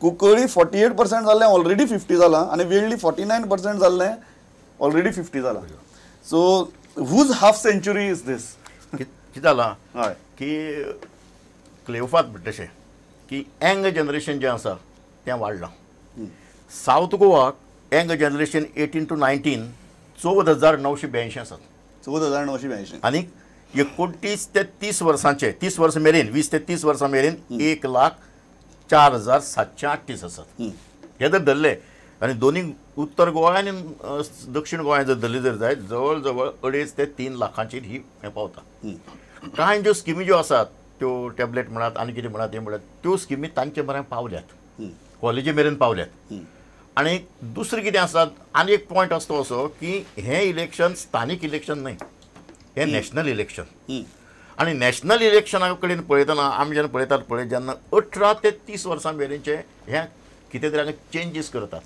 कुंकळी 48% जाल्लें ऑलरेडी 50 जालां आनी वेळ्ळी 49% जाल्लें ऑलरेडी 50 जालां. So whose half century is this? कितें जालां हय की क्लेवफात म्हणटा तशें की यंग जनरेशन जें आसा तें वाडलां. सावथ गोवाक यंग जनरेशन 18 to 19 14,982 आसात. 14,982 आनी 29 ते 30 वर्सांचे 30 वर्सां मेरेन 20 ते 30 वर्सां मेरेन 1,04,738 आसात. हे जर धरले आनी दोनी उत्तर गोवा आनी दक्षिण गोंय जर धरले जर जायत जवळ जवळ 2.5 ते 3 लाखांचेर ही हें पावता. कांय ज्यो स्किमी ज्यो आसात त्यो टॅबलेट म्हणात आनी कितें म्हणात तें म्हणात त्यो स्किमी तांचे मेरेन पावल्यात, कॉलेजी मेरेन पावल्यात. आनी दुसरें कितें आसा आनी एक पॉयंट आसा तो असो की हें इलेक्शन स्थानीक इलेक्शन न्हय, हें नॅशनल इलेक्शन. आनी नॅशनल इलेक्शना कडेन पळयतना आमी जेन्ना पळयतात पळय जेन्ना 18 ते 30 वर्सां मेरेनचे हें कितें तरी हांगा चेंजीस करतात.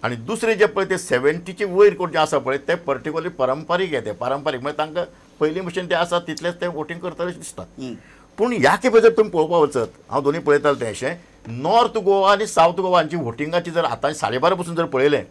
आनी दुसरें जे पळय ते 70चे वयर कोण जे आसा पळय ते पर्टिक्युलरली परंपरीक येते, पारंपारीक म्हणजे तांकां पयलीं भशेन ते आसा तितलेच ते वोटींग करतले अशें दिसता. पूण ह्या खेपे जर तुमी पळोवपाक वचत हांव दोनूय पळयतालो तें अशें नॉर्थ गोवा आनी सावथ गोवा हांची वोटिंगाची जर आतां 12:30 पसून जर पळयलें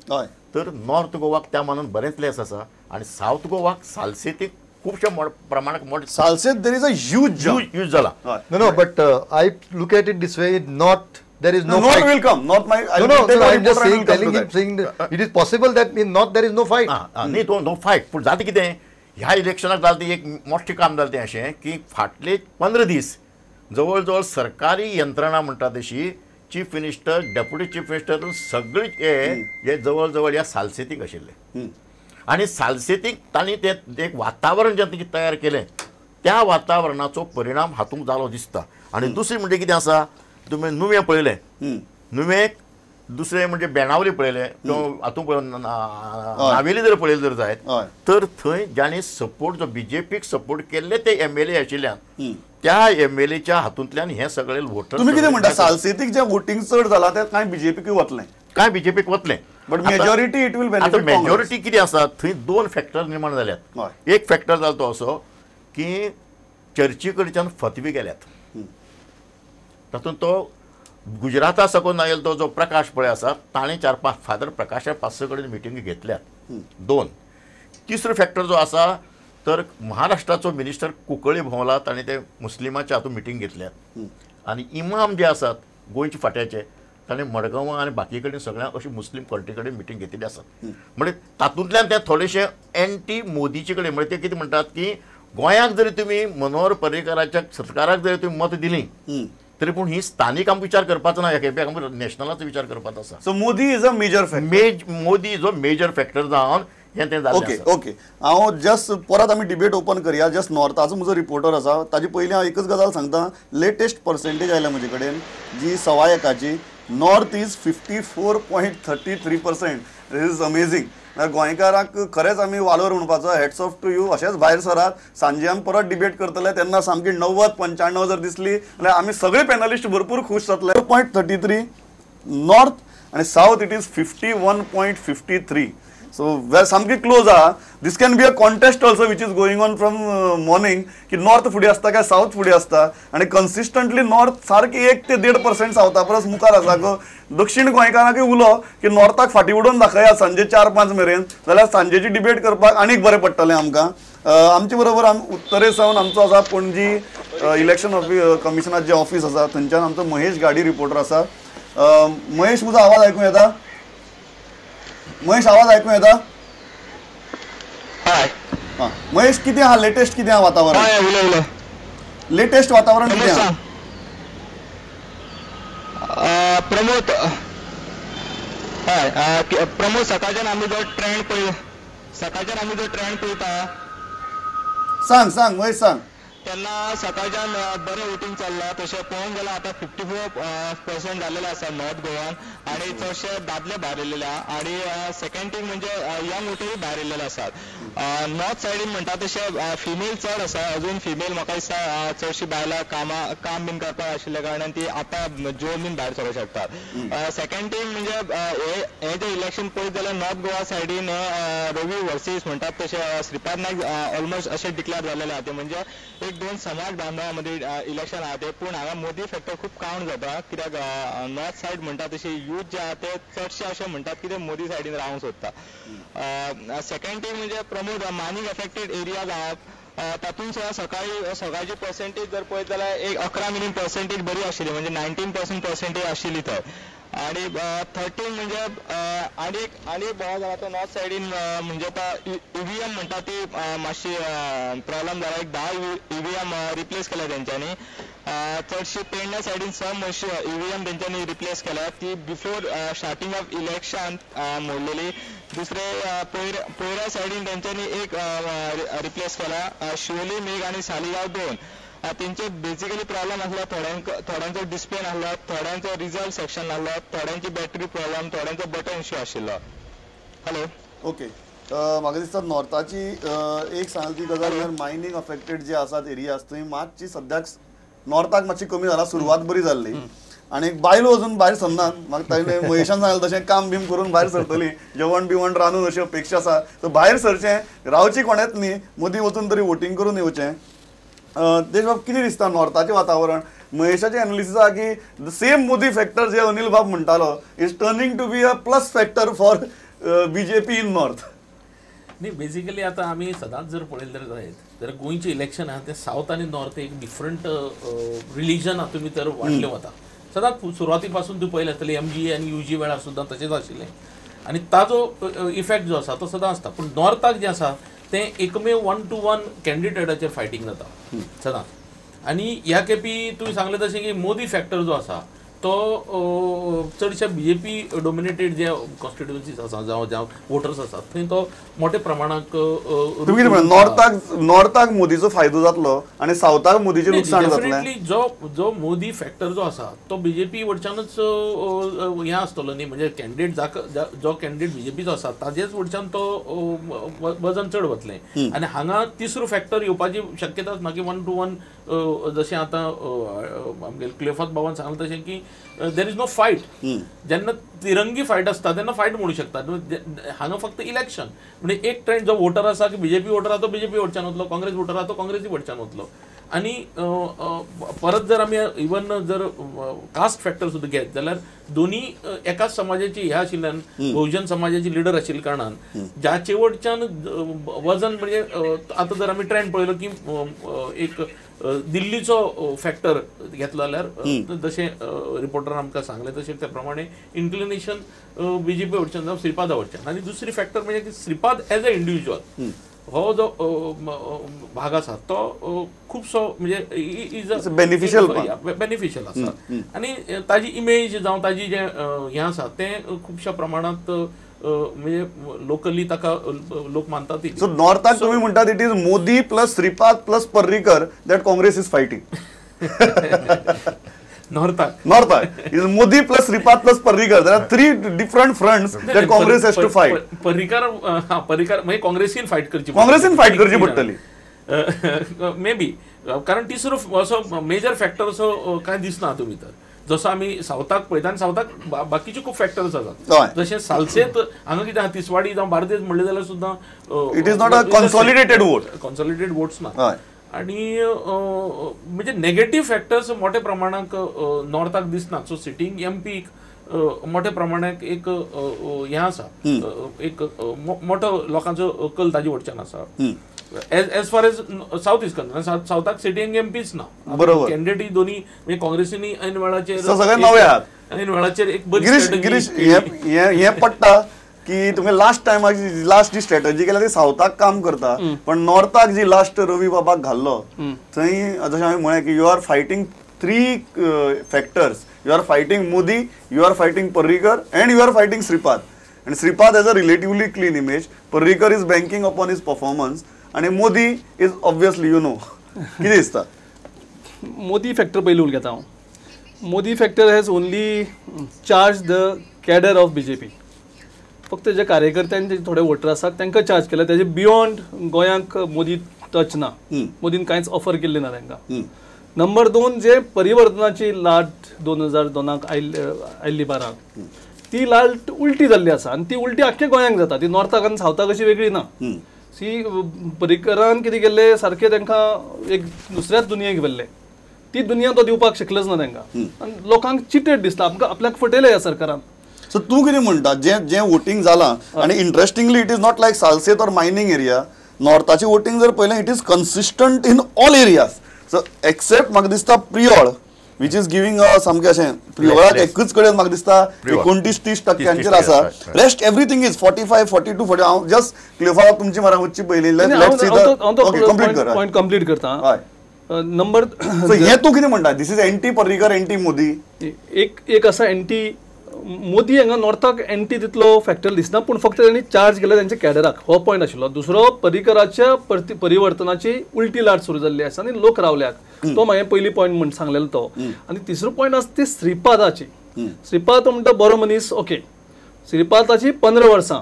तर नॉर्थ गोवाक त्या मानान बरेंच लेस आसा आनी सावथ गोवाक सालसेतीक खूबशा प्रमाणात मोठे Salcete there is a huge use जाला. No no, but I look at it this way, not there is no north fight. Will come. North my no no, no I'm just saying, telling him, saying it is possible that in north there is no fight. न्ही तो no fight. पूण जाता कितें ह्या इलेक्शनाक जालें तें एक मोठें काम जालें तें अशें की फाटले 15 दीस जवळ जवळ सरकारी यंत्रणा म्हणटा तशी chief minister, deputy chief minister सगळे हे जवळ जवळ ह्या सालसेतीक आशिल्ले. आनी सालसेतीक तांणी तें एक वातावरण जें तें तयार केलें त्या वातावरणाचो परिणाम हातूंत जालो दिसता. आनी दुसरें म्हणजे कितें आसा तुमी नुवें पळयलें, नुवें दुसरें म्हणजे बेणावली पळयलें किंवा हातूंत नावेली जर पळयलें जर जायत तर थंय जांणी सपोर्ट जो बीजेपीक सपोर्ट केल्ले ते MLA आशिल्ल्यान त्या MLAच्या हातूंतल्यान हे सगळे वोटर. तुमी कितें म्हणटा सालसेतीक जें वोटींग चड जालां तें कांय बीजेपीकूय वतलें? कांय बीजेपीक वतलें, but majority it will benefit. आतां मेजॉरिटी कितें आसा थंय 2 फॅक्टर निर्माण जाल्यात. एक फॅक्टर जालो तो असो की चर्ची कडच्यान फतवी गेल्यात, तातूंत तो गुजराता साकून आयलो तो जो प्रकाश पळय आसा ताणें 4-5 फादर प्रकाशा 5-6 कडेन मिटिंगी घेतल्यात. 2 तिसरो फॅक्टर जो आसा तर महाराष्ट्राचो मिनिस्टर कुंकळी भोंवला ताणें ते मुस्लिमाच्या हातूंत मिटींग घेतल्यात. आनी इमाम जे आसात गोंयचे फाट्याचे ताणें मडगांवां आनी बाकी कडेन सगळ्या अशी मुस्लीम कंट्री कडेन मिटींग घेतिल्ली आसात. म्हणजे तातूंतल्यान ते थोडेशे एंटी मोदीचे कडेन म्हणजे ते कितें म्हणटात की गोंयाक जरी तुमी मनोहर पर्रीकराच्या सरकाराक जरी तुमी मतां दिलीं तरी पूण ही स्थानीक आमकां विचार करपाचो ना, ह्या खेपे आमकां नॅशनलाचो विचार करपाचो आसा. So Modi is a major factor. Modi जो मेजर फॅक्टर जावन हें तें जालें. ओके ओके, हांव जस्ट परत आमी डिबेट ओपन करया. जस्ट नॉर्थाचो म्हजो रिपोर्टर आसा ताजे पयलीं हांव एकच गजाल सांगता. लेटेस्ट पर्सेंटेज आयल्या म्हजे कडेन जी 1.25 north is 54.33%. This is amazing. गोंयकारांक खरेंच आमी वालोर म्हणपाचो, हॅट्स ऑफ टू you. अशेंच भायर सरात, सांजे आमी परत डिबेट करतले तेन्ना सामकी 90-95 जर दिसली जाल्यार आमी सगळे पॅनलिस्ट भरपूर खूश जातले. 0.33 नॉर्थ आनी सावथ it is 51.53. So सामकी क्लोज आहा. This can be a contest also which is going on from morning की नॉर्थ फुडें आसता काय सावथ फुडें आसता. आनी कन्सिस्टंटली नॉर्थ सारकी 1 ते 1.5% सावथा परस मुखार आसा. दक्षिण गोंयकारांकूय उलो की नॉर्थाक फाटीं उडोवन दाखयात सांजे 4-5 मेरेन, जाल्यार सांजेची डिबेट करपाक आनीक बरें पडटलें आमकां. आमचे बरोबर उत्तरे सावन आमचो आसा पणजी इलेक्शन कमिशनाचें जें ऑफीस आसा थंयच्यान आमचो महेश गाडी रिपोर्टर आसा. महेश, म्हजो आवाज आयकूंक येता? महेश, आवाज आयकूंक येता? हय. हां महेश, कितें आहा लेटेस्ट, कितें आहा वातावरण? हय, उलय उलय. लेटेस्ट वातावरण कितें आहा? प्रमोद, हय प्रमोद, सकाळच्यान आमी जो ट्रेंड पळय, सकाळच्यान आमी जो ट्रेंड पळयता, सांग सांग महेश सांग. तेन्ना सकाळच्यान बरें वोटींग चल्लां. तशें पळोवंक गेल्यार आतां 54% जाल्लेलें आसा नॉर्थ गोवान आनी चडशे दादले भायर येयलेले आहा. आनी सेकंड थींग म्हणजे यंग वोटरूय भायर येयलेले आसात. नॉर्थ सायडीन म्हणटा तशें फिमेल चड आसा. अजून फिमेल म्हाका दिसता चडशी बायलां काम बीन करपाक आशिल्ल्या कारणान ती आतां जेवन बीन भायर सरूंक शकतात. सेकंड थींग म्हणजे हें जें इलेक्शन पळयत जाल्यार नॉर्थ गोवा सायडीन रवी वर्सीस म्हणटात तशें श्रीपाद नायक ऑलमोस्ट अशें डिक्लेअर जाल्लेलें आहा. ते म्हणजे एक एक दोन समाज बांधवा मदीं इलेक्शन आहा ते, पूण हांगा मोदी फॅक्टर खूब काउंट जाता कित्याक नॉर्थ सायड म्हणटा तशी यूथ जे आहा ते चडशे अशें म्हणटात की ते मोदी सायडीन रावंक सोदता. सेकंड थिंग म्हणजे प्रमोद मायनींग अफेक्टेड एरियाज आहात तातूंत सुद्दां सकाळी सकाळची पर्सेंटेज जर पळयत जाल्यार एक 11 मिलीयन पर्सेंटेज बरी आशिल्ली, म्हणजे 19% पर्सेंटेज आशिल्ली थंय. आणि 13 म्हणजे आनी एक बोवाळ जाला तो नॉर्थ सायडीन म्हणजे आतां ईव्हीएम म्हणटा ती मातशी प्रॉब्लम जाला. एक 10 ईव्हीएम रिप्लेस केल्या तेंच्यांनी. चडशी पेडण्या सायडीन सम ईव्हीएम तेंच्यांनी रिप्लेस केल्या ती बिफोर स्टार्टींग ऑफ इलेक्शन मोडलेली. दुसरे पयऱ्या सायडीन तेंच्यांनी एक रिप्लेस केला. शिवोली मेघ आनी सालिगांव 2 तेंचे बेसिकली प्रॉब्लम आसलो, थोड्यांचो डिस्प्ले नासलो, थोड्यांचो रिजल्ट सेक्शन नासलो, थोड्यांची बॅटरी प्रॉब्लम, थोड्यांचो बटन इश्यू आशिल्लो. Hello, okay. म्हाका दिसता नॉर्थाची एक सांगल ती गजाल म्हळ्यार मायनींग अफेक्टेड जे आसात एरियाज थंय मातशी सद्याक नॉर्थाक मातशी कमी जाला, सुरवात बरी जाल्ली आनी बायलो अजून भायर सरनात. म्हाका ताणें महेशान सांगलें तशें काम बीम करून भायर सरतली, जेवण बिवण रांदून अशी अपेक्षा आसा. सो भायर सरचें, रावची कोणेच न्ही, मदीं वचून तरी वोटींग करून येवचें. देशबाब, कितें दिसता नॉर्थाचें वातावरण? महेशाचें एनालिसीस आहा की the same Modi factor जे अनिल बाब म्हणटालो is turning to be a plus factor for BJP in north. न्ही, बेसिकली आतां आमी सदांच जर पळयलें जर जायत जाल्यार गोंयचें इलेक्शन आहा तें सावथ आनी नॉर्थ एक डिफरंट रिलीजन हातूंत भितर वांटलें वता. सदांच सुरवाती पासून तूं पळयलें आसतलें एम जी आनी you जी वेळार सुद्दां तशेंच आशिल्लें आनी ताजो इफेक्ट जो आसा तो सदां आसता. पूण नॉर्थाक जें आसा तें एकमेव 1 to 1 कॅन्डिडेटाचेर फायटींग जाता सदांच. आनी ह्या खेपी तुवें सांगलें तशें की मोदी फॅक्टर जो आसा तो चडशा बीजेपी डोमिनेटेड जे कॉन्स्टिट्युएन्सीज आसा जावं जावं वोटर्स आसात थंय तो मोठ्या प्रमाणाक तुमी कितें म्हणटा, नॉर्थाक मोदीचो फायदो जातलो आनी सावथाक मोदीचें लुकसाण जातलें? डेफिनेटली जो जो मोदी फॅक्टर जो आसा तो बीजेपी वटच्यानूच हें आसतलो न्ही, म्हणजे कॅन्डिडेट जो कॅन्डिडेट बीजेपीचो आसा ताजेच वटच्यान तो वजन चड वतलें. आनी हांगा तिसरो फॅक्टर येवपाची शक्यता ना की 1 to 1 जशें आतां आमगेले क्लेफात बाबान सांगलें तशें की there is no fight. जेन्ना तिरंगी फायट आसता तेन्ना फायट म्हणू शकता. हांगा फक्त इलेक्शन म्हणजे एक ट्रेंड जो वोटर आसा की बीजेपी वोटर आसा तो बीजेपी वटच्यान वतलो, काँग्रेस वोटर आसा तो काँग्रेसी वटच्यान वतलो. आनी परत जर आमी इवन जर कास्ट फॅक्टर सुद्दां घेत जाल्यार दोनी एकाच समाजाची हे आशिल्ल्यान बहुजन समाजाची लिडर आशिल्ल्या कारणान जाचे वटच्यान वजन म्हणजे आतां जर आमी ट्रेंड पळयलो की एक दिल्लीचो फॅक्टर घेतलो जाल्यार जशें रिपोर्टरान आमकां सांगलें तशें त्या प्रमाणे इन्क्लिनेशन बीजेपी वटच्यान जावं श्रीपादा वटच्यान. आनी दुसरी फॅक्टर म्हणजे की श्रीपाद एज अ इंडिविज्युअल हो जो भाग आसा तो खुबसो म्हणजे is a beneficial beneficial आसा आनी ताजी इमेज जावं ताजी जें हें आसा तें खुबश्या प्रमाणांत म्हणजे लोकली ताका लोक मानतात. सो नॉर्थाक तुमी म्हणटात it is Modi plus Shripad plus Parrikar that Congress is fighting. नॉर्थाक is Modi plus Shripad plus Parrikar, there are 3 different fronts that Congress has to fight. Parrikar Parrikar म्हणजे काँग्रेसीन फायट करची, काँग्रेसीन fight करची पडटली may be, कारण तिसरो असो major factor असो कांय दिसना हातूंत भितर. जसो आमी सावथाक पळयता आनी सावथाक बाकीचे खूब फॅक्टर्स आसात जशें सालसेत हांगा कितें आहा तिसवाडी जावं बार्देस म्हणलें जाल्यार सुद्दां it is not a consolidated vote, consolidated votes ना. आनी म्हणजे नेगेटीव फॅक्टर्स मोठ्या प्रमाणाक नॉर्थाक दिसना. सो सिटींग एम पीक मोठ्या प्रमाणाक एक हें आसा, एक मोठो लोकांचो कल ताजे वटच्यान आसा as far as south is concern. सावथाक sitting M peach ना, बरोबर, कॅन्डिडेट दोन्ही म्हणजे काँग्रेसीनी ऐन वेळाचेर सगळे नवे आहात, ऐन वेळाचेर एक बरी गिरीश हें पडटा की तुमी लास्ट टायमाक लास्ट जी स्ट्रॅटजी केल्या ती सावथाक काम करता, पण नॉर्थाक जी लास्ट रवी बाबाक घाल्लो थंय जशें हांवें म्हळें की you are fighting 3 factors, you are fighting Modi, you are fighting Parrikar and you are fighting Shripad. And Shripad has a relatively clean image, Parrikar is banking upon his performance आनी Modi is obviously you know. कितें दिसता Modi factor पयलीं उलयता हांव. Modi factor has only charge the cadre of BJP. फक्त जे कार्यकर्त्यांचे थोडे water आसात तांकां चार्ज केला, ताजे बियोंड गोंयांक मोदी टच ना, मोदीन कांयच ऑफर केल्लें ना तांकां. नंबर 2 जे परिवर्तनाची लाट 2002 आयिल्ली 12 ती लाट उलटी जाल्ली आसा आनी ती उलटी आख्खे गोंयांक जाता, ती नॉर्थाक आनी सावथाक अशी वेगळी ना. सी पर्रीकरान कितें केल्लें सारकें तांकां एक दुसऱ्याच दुनियेक व्हेल्लें, ती दुनिया तो दिवपाक शकलोच ना तांकां आनी लोकांक चिटेड दिसता आमकां आपल्याक फटयलें ह्या सरकारान. सो तूं कितें म्हणटा जें जें वोटींग जालां आनी interestingly it is not like Salcete or mining area, नॉर्थाचें voting जर पळयलें it is consistent in all areas. So except म्हाका दिसता प्रियोळ which is giving सामकें अशें प्रियोळाक एकूच कडेन म्हाका दिसता 29-30% आसा, रेस्ट एवरीथींग is 45, 42, 40. हांव जस्ट क्लियोफा तुमची मरा वचची पयलीं कंप्लीट कर, पॉयंट कंप्लीट करता. हय नंबर सो हें तूं कितें म्हणटा this is anti Parrikar anti Modi? एक एक आसा एंटी मोदी हांगा नॉर्थाक एंटी तितलो फॅक्टर दिसना, पूण फक्त तांणी चार्ज केला तेंच्या कॅडराक, हो पॉयंट आशिल्लो. दुसरो पर्रीकराच्या परिवर्तनाची उलटी लाट सुरू जाल्ली आसा आनी लोक रावल्याक, तो हांवें पयली पॉयंट म्हण सांगलेलो तो. आनी तिसरो पॉयंट आसा ती श्रीपादाची. श्रीपाद म्हणटा बरो मनीस, ओके, श्रीपादाची 15 वर्सां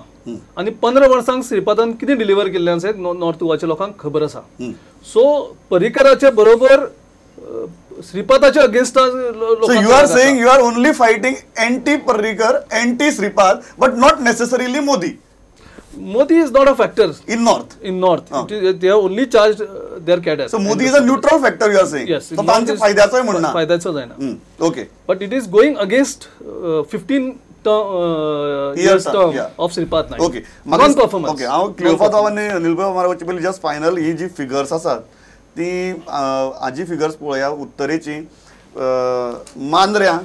आनी 15 वर्सांक श्रीपादान कितें डिलिव्हर केल्लें आसा नॉर्थ गोवाच्या लोकांक खबर आसा. सो पर्रीकराच्या बरोबर श्रीपादाच्या against. So you are saying you are only fighting anti Parrikar, anti Shripad, but not necessarily Modi. Modi is not a factor in north. In north they have only charge their cadre. So Modi is a neutral factor you are saying? Yes. So तांचे फायद्याचोय म्हणना, फायद्याचो जायना. Okay, but it is going against 15 years term of Shripad Naik. Okay, non performance. Okay, हांव क्लियोफा आनी निलबा मारा वचचे पयलीं just final ही जी फिगर्स आसात ती हाजी फिगर्स पळोवया. उत्तरेची मांद्र्यां,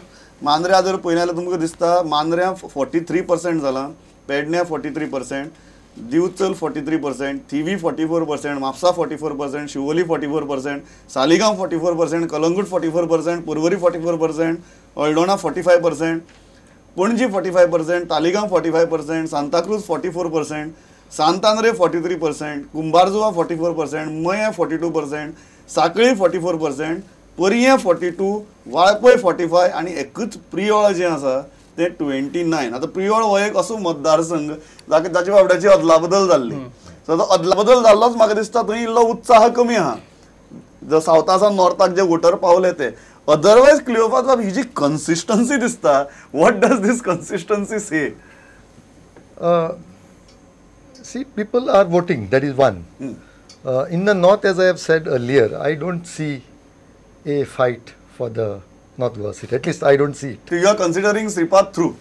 मांद्र्यां जर पळयलें जाल्यार तुमकां दिसता मांद्र्यां 43% जालां, पेडण्यां 43%, दिवचल 43%, थिवी 44%, म्हापसा 44%, शिवोली 44%, सालिगांव 44%, कलंगूट 44%, पर्वरी 44%, अल्डोणा 45%, पणजी 45%, तालिगांव 45%, सांताक्रूज 44%, सांतांद्रे 43%, कुंभारजुआ 44%, मयें 42%, साखळी 44%, पर्यें 42%, वाळपय 45% आनी एकूच प्रियोळ जें आसा तें 29. आतां प्रियोळ हो एक असो मतदारसंघ जाका ताचे बाबड्याची अदलाबदल जाल्ली. सो आतां अदलाबदल जाल्लोच म्हाका दिसता थंय इल्लो उत्साह कमी आहा, जो सावथा सावन नॉर्थाक जे वोटर पावले ते. अदरवायज क्लियोफास बाब ही जी कन्सिस्टन्सी दिसता, what does this consistency say? See, people are voting, that is one. In the north, as I have said earlier, I don't see a fight for the North Goa seat. At least I don't see it. So you are considering Shripad through?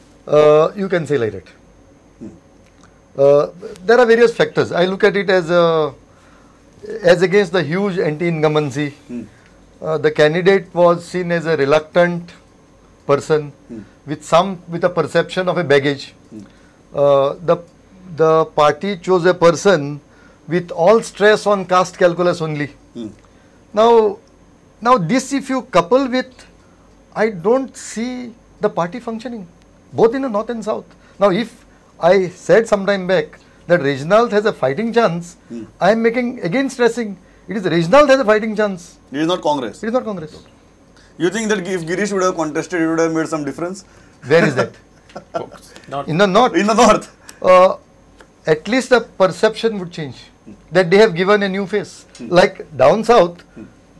You can say like that. There are various factors. I look at it as against the huge anti-incumbency. The candidate was seen as a reluctant person with a perception of a baggage. The party chose a person with all stress on caste calculus only. Now this, if you couple with, I don't see the party functioning, both in the north and south. Now, if I said some time back that Reginald has a fighting chance, I am making again stressing, it is Reginald has a fighting chance. It is not Congress. It is not Congress. Okay. You think that if Girish would have contested, it would have made some difference? Where is that? Not in the north. In the north. At least the perception would change, that they have given a new face. Like down south,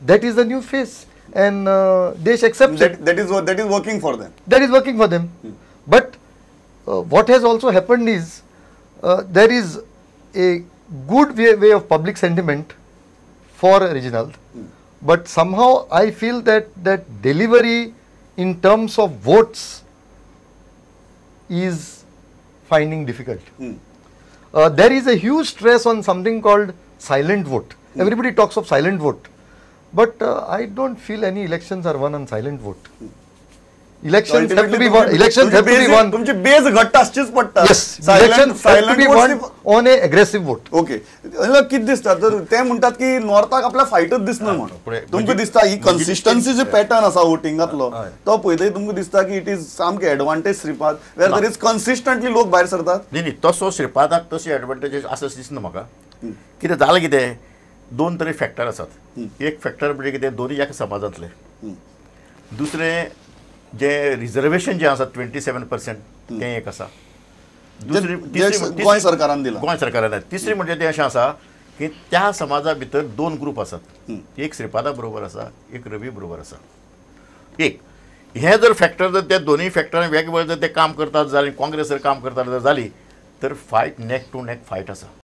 that is the new face, and they accept it. That is what, that is working for them. That is working for them. But what has also happened is there is a good way of public sentiment for Reginald, but somehow I feel that that delivery in terms of votes is finding difficult. There is a huge stress on something called silent vote. Everybody talks of silent vote, but I don't feel any elections are won on silent vote. Elections have to be won. Elections have to be won. तुमची बेस घट्ट असचीच पडटा. Yes, elections have to be won on a aggressive vote. Okay. कितें दिसता तर ते म्हणटात की नॉर्थाक आपल्या फायटच दिसना म्हण. तुमकां दिसता ही कन्सिस्टन्सी जे पॅटर्न आसा वोटिंगांतलो तो पळयतकीर तुमकां दिसता की it is सामकें advantage Shripad where there is consistently लोक भायर सरतात. न्ही न्ही, तसो श्रीपादाक तशी एडवांटेज आसा अशें दिसना म्हाका. कितें जालें कितें, दोन तरी फॅक्टर आसात. एक फॅक्टर म्हणजे कितें, दोनूय एका समाजांतले. दुसरें जे रिजर्वेशन जे आसा 27% तें एक आसा. दुसरी गोंय सरकारान दिलां, गोंय सरकारान दिलां. तिसरी म्हणजे तें अशें आसा की त्या समाजा भितर दोन ग्रूप आसात, एक श्रीपादा बरोबर आसा, एक रवी बरोबर आसा. एक हें जर फॅक्टर जर त्या दोनूय फॅक्टरान वेगवेगळे जर ते काम करतात जाली, काँग्रेस जर काम करतात जर जाली तर fight neck to neck fight आसा.